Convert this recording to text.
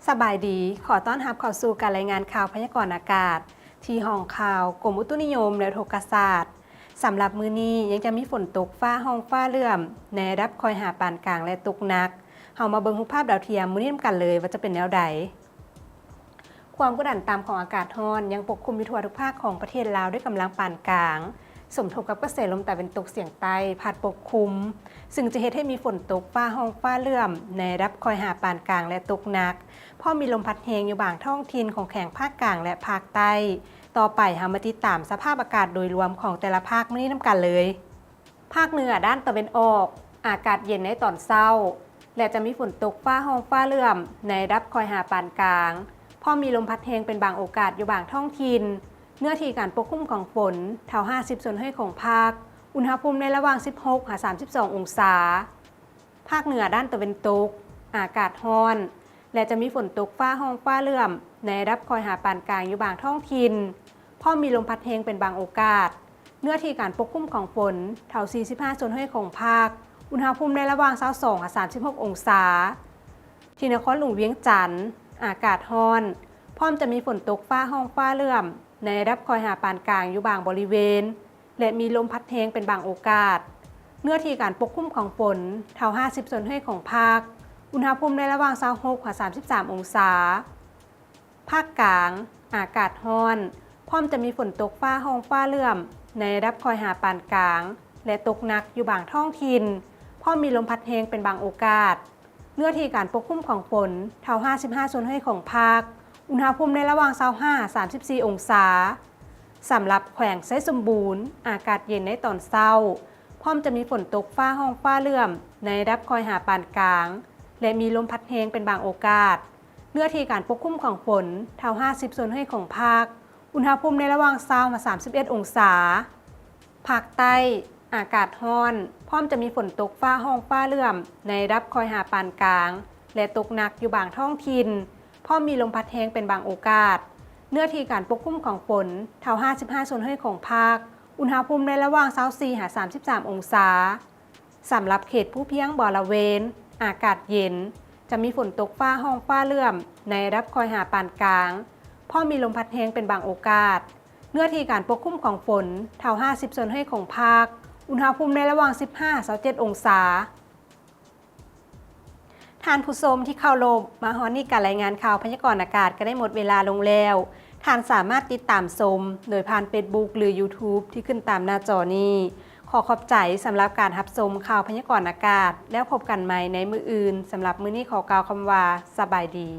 ສະບາຍດີ, ຂໍຕ້ອນຮັບເຂົ້າສູ່ການລາຍງານຂ່າວພະຍາກອນອາກາດ ທີ່ຫ້ອງຂ່າວກົມອຸຕຸນິຍົມ ແລະ ອຸທົກກະສາດ. ສຳລັບມື້ນີ້ຍັງຈະມີຝົນຕົກຟ້າຮ້ອງຟ້າເຫຼື້ອມ ໃນລະດັບຄ່ອຍຫາປານກາງ ແລະ ຕົກໜັກ. ເຮົາມາເບິ່ງຮູບພາບດາວທຽມມື້ນີ້ນຳກັນເລີຍວ່າຈະເປັນແນວໃດ. ຄວາມກົດດັນຕ່ຳຂອງອາກາດຮ້ອນຍັງປົກຄຸມຢູ່ທົ່ວທຸກພາກຂອງປະເທດລາວດ້ວຍກຳລັງປານກາງ, ສົມທົບກັບກະແສລົມຕາເວັນຕົກສຽງໃຕ້ພັດປົກຄຸມ, ຊຶ່ງຈະເຮັດໃຫ້ມີຝົນຕົກຟ້າຮ້ອງຟ້າເຫຼື້ອມໃນລະດັບຄ່ອຍຫາປານກາງ ແລະ ຕົກໜັກ, ພ້ອມມີລົມພັດແຮງຢູ່ບາງທ້ອງຖິ່ນຂອງແຂວງພາກກາງ ແລະ ພາກໃຕ້. ຕໍ່ໄປເຮົາມາຕິດຕາມສະພາບອາກາດໂດຍລວມຂອງແຕ່ລະພາກມື້ນີ້ນຳກັນເລີຍ. ພາກເໜືອດ້ານຕາເວັນອອກ ອາກາດເຢັນໃນຕອນເຊົ້າ ແລະ ຈະມີຝົນຕົກຟ້າຮ້ອງຟ້າເຫຼື້ອມໃນລະດັບຄ່ອຍຫາປານກາງ, ພ້ອມມີລົມພັດແຮງເປັນບາງໂອກາດຢູ່ບາງທ້ອງຖິ່ນ. ເນື້ອທີ່ການປົກຄຸມຂອງຝົນ ເທົ່າຫ້າສິບສ່ວນຮ້ອຍຂອງພາກ, ອຸນຫະພູມໃນລະຫວ່າງສິບຫົກຫາສາມສິບສອງອົງສາ. ພາກເໜືອດ້ານຕາເວັນຕົກ ອາກາດຮ້ອນ ແລະ ຈະມີຝົນຕົກຟ້າຮ້ອງຟ້າເຫຼື້ອມໃນລະດັບຄ່ອຍຫາປານກາງຢູ່ບາງທ້ອງຖິ່ນ, ພ້ອມມີລົມພັດແຮງເປັນບາງໂອກາດ. ເນື້ອທີ່ການປົກຄຸມຂອງຝົນ ເທົ່າສີ່ສິບຫ້າສ່ວນຮ້ອຍຂອງພາກ, ອຸນຫະພູມໃນລະຫວ່າງຊາວສອງຫາສາມສິບຫົກອົງສາ. ທີ່ນະຄອນຫຼວງວຽງຈັນ ອາກາດຮ້ອນ, ພ້ອມຈະມີຝົນຕົກຟ້າຮ້ອງຟ້າເຫຼື້ອມໃນລະດັບຄ່ອຍຫາປານກາງຢູ່ບາງບໍລິເວນ ແລະ ມີລົມພັດແຮງເປັນບາງໂອກາດ. ເນື້ອທີ່ການປົກຄຸມຂອງຝົນ ເທົ່າຫ້າສິບສ່ວນຮ້ອຍຂອງພາກ, ອຸນຫະພູມໃນລະຫວ່າງຊາວຫົກຫາສາມສິບສາມອົງສາ. ພາກກາງ ອາກາດຮ້ອນ, ພ້ອມຈະມີຝົນຕົກຟ້າຮ້ອງຟ້າເຫຼື້ອມໃນລະດັບຄ່ອຍຫາປານກາງ ແລະ ຕົກໜັກຢູ່ບາງທ້ອງຖິ່ນ, ພ້ອມມີລົມພັດແຮງເປັນບາງໂອກາດ. ເນື້ອທີ່ການປົກຄຸມຂອງຝົນ ເທົ່າຫ້າສິບຫ້າສ່ວນຮ້ອຍຂອງພາກ, ອຸນຫະພູມໃນລະຫວ່າງຊາວຫ້າຫາສາມສິບສີ່ອົງສາ. ສຳລັບແຂວງໄຊສົມບູນ ອາກາດເຢັນໃນຕອນເຊົ້າ, ພ້ອມຈະມີຝົນຕົກຟ້າຮ້ອງຟ້າເຫຼື້ອມໃນລະດັບຄ່ອຍຫາປານກາງ ແລະ ມີລົມພັດແຮງເປັນບາງໂອກາດ. ເນື້ອທີ່ການປົກຄຸມຂອງຝົນ ເທົ່າຫ້າສິບສ່ວນຮ້ອຍຂອງພາກ, ອຸນຫະພູມໃນລະຫວ່າງຊາວຫາສາມສິບເອັດອົງສາ. ພາກໃຕ້ ອາກາດຮ້ອນ, ພ້ອມຈະມີຝົນຕົກຟ້າຮ້ອງຟ້າເຫຼື້ອມໃນລະດັບຄ່ອຍຫາປານກາງ ແລະ ຕົກໜັກຢູ່ບາງທ້ອງຖິ່ນ, ພ້ອມມີລົມພັດແຮງເປັນບາງໂອກາດ. ເນື້ອທີ່ການປົກຄຸມຂອງຝົນ ເທົ່າຫ້າສິບຫ້າສ່ວນຮ້ອຍຂອງພາກ, ອຸນຫະພູມໃນລະຫວ່າງຊາວສີ່ຫາສາມສິບສາມອົງສາ. ສຳລັບເຂດພູພຽງບໍລະເວນ ອາກາດເຢັນ, ຈະມີຝົນຕົກຟ້າຮ້ອງຟ້າເຫຼື້ອມໃນລະດັບຄ່ອຍຫາປານກາງ, ພ້ອມມີລົມພັດແຮງເປັນບາງໂອກາດ. ເນື້ອທີ່ການປົກຄຸມຂອງຝົນ ເທົ່າຫ້າສິບສ່ວນຮ້ອຍຂອງພາກ, ອຸນຫະພູມໃນລະຫວ່າງສິບຫ້າຫາຊາວເຈັດອົງສາ. ທ່ານຜູ້ຊົມທີ່ເຄົາລົບ, ມາຮອດນີ້ການລາຍງານຂ່າວພະຍາກອນອາກາດກໍໄດ້ໝົດເວລາລົງແລ້ວ. ທ່ານສາມາດຕິດຕາມຊົມໂດຍຜ່ານ Facebook ຫຼື YouTube ທີ່ຂຶ້ນຕາມໜ້າຈໍນີ້. ຂໍຂອບໃຈສຳລັບການຮັບຊົມຂ່າວພະຍາກອນອາກາດ, ແລ້ວພົບກັນໃໝ່ໃນມື້ອື່ນ. ສຳລັບມື້ນີ້ຂໍກ່າວຄຳວ່າ ສະບາຍດີ.